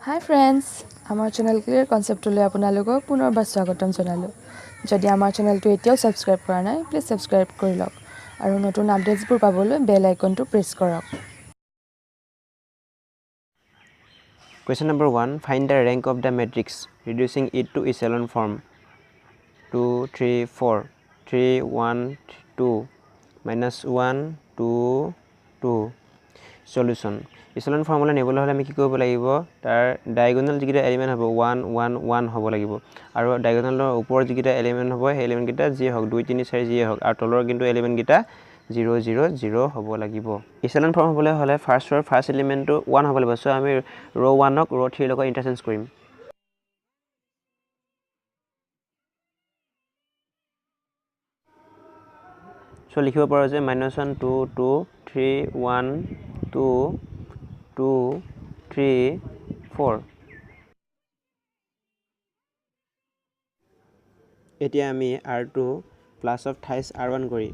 হাই friends, আমাৰ channel clear কনচেপ্টলৈ আপোনালোকক পুনৰবাৰ স্বাগতম জনালোঁ। যদি আমাৰ চেনেলটো এতিয়াও ছাবস্ক্ৰাইব কৰা নাই, প্লিজ ছাবস্ক্ৰাইব কৰি লওক আৰু নতুন আপডেটছবোৰ পাবলৈ বেল আইকনটো প্ৰেছ কৰক। Question number 1, find the rank of the matrix, reducing it to echelon form. 2, 3, 4, 3, 1, 2, minus 1, 2, 2. Solution. Echelon formula নিবলৈ হ'লে আমি কি কৰিব লাগিব? তাৰ ডায়াগোনাল যিকেইটা এলিমেণ্ট হ'ব 1 1 1 হ'ব লাগিব, আৰু ডায়াগোনালৰ ওপৰৰ যিকেইটা এলিমেণ্ট হ'ব সেই এলিমেণ্টকেইটা যিয়ে হওক 2 3 4 যিয়ে হওক, আৰু তলৰ কিন্তু এলিমেণ্টকেইটা 0 0 0 হ'ব লাগিব। ইচেলন ফৰ্ম হ'বলৈ হ'লে ফাৰ্ষ্ট ৰৰ ফাৰ্ষ্ট এলিমেণ্টটো 1 হ'ব লাগিব। চ' আমি ৰ' 1ক ৰ' 3 লগত ইণ্টাৰচেঞ্জ কৰিম। চ' লিখিব পাৰোঁ যে minus 1 2 2 3 1 2 2 3 4। এতিয়া আমি R two plus of thrice R one কৰি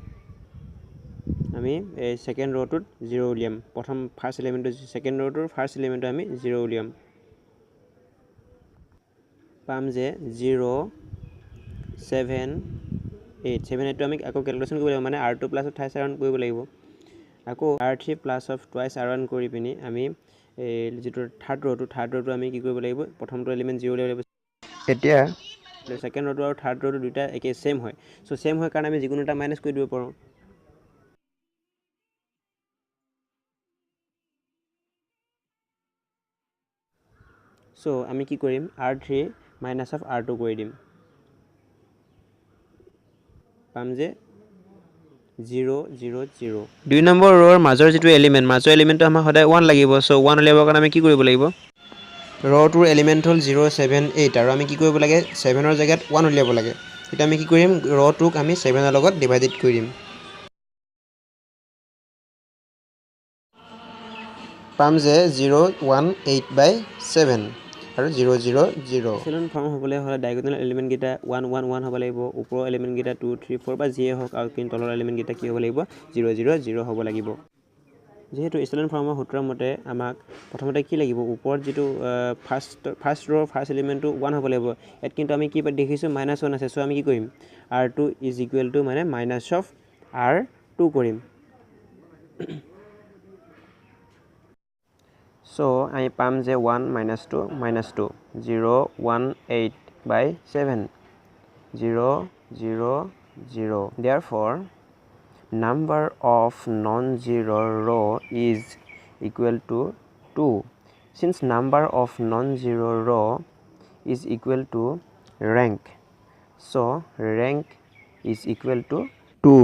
আমি এই ছেকেণ্ড ৰ'টোত জিৰ' উলিয়াম। প্ৰথম ফাৰ্ষ্ট এলিমেণ্টটো, ছেকেণ্ড ৰ'টোৰ ফাৰ্ষ্ট এলিমেণ্টটো আমি জিৰ' উলিয়াম। পাম যে 0 7 8। 7 8টো আমি আকৌ কেলকুলেশ্যন কৰিব লাগিব, মানে R two plus of thrice R one কৰিব লাগিব। আকৌ R three plus of twice R one কৰি পিনি আমি এই যিটো থাৰ্ড ৰ'টো আমি কি কৰিব লাগিব, প্ৰথমটো এলিমেণ্ট জিৰ' উলিয়াব লাগিব। এতিয়া ছেকেণ্ড ৰ'টো আৰু থাৰ্ড ৰ'টো দুইটা একে ছেম হয়। চ' ছেম হয় কাৰণে আমি যিকোনো এটা মাইনাছ কৰি দিব পাৰোঁ। চ' আমি কি কৰিম, R three minus of R two কৰি দিম। পাম যে 0 0 0। 2 নম্বৰ ৰ'ৰ মাজৰ যিটো এলিমেণ্ট, মাজৰ এলিমেণ্টটো আমাক সদায় 1 লাগিব। চ' 1 উলিয়াবৰ কাৰণে আমি কি কৰিব লাগিব, ৰ'টোৰ এলিমেণ্ট হ'ল 0 7 8, আৰু আমি কি কৰিব লাগে, 7ৰ জেগাত 1 উলিয়াব লাগে। এতিয়া আমি কি কৰিম, ৰ'টোক আমি 7ৰ লগত ডিভাইডেড কৰি দিম। পাম যে 0 1 8 বাই 7 আৰু 0 0 0। ইচেলন ফৰ্ম হ'বলৈ হ'লে ডায়াগোনেল এলিমেণ্টকেইটা 1 1 1 হ'ব লাগিব, ওপৰৰ এলিমেণ্টকেইটা 2 3 4 বা যিয়ে হওক, আৰু কিন্তু তলৰ এলিমেণ্টকেইটা কি হ'ব লাগিব, 0 0 0 হ'ব লাগিব। যিহেতু ইচেলন ফৰ্মৰ সূত্ৰৰ মতে আমাক প্ৰথমতে কি লাগিব, ওপৰত যিটো ফাৰ্ষ্ট ৰ' ফাৰ্ষ্ট এলিমেণ্টটো 1 হ'ব লাগিব। ইয়াত কিন্তু আমি কি দেখিছোঁ, মাইনাছ 1 আছে। চ' আমি কি কৰিম, R two is equal to মানে মাইনাছ অফ আৰ টু কৰিম। চ' আমি পাম যে 1 minus 2 minus 2 0 1 8 by 7 0 0 0। Therefore number of non-zero row is equal to 2. Since number of non-zero row is equal to rank, so rank is equal to 2.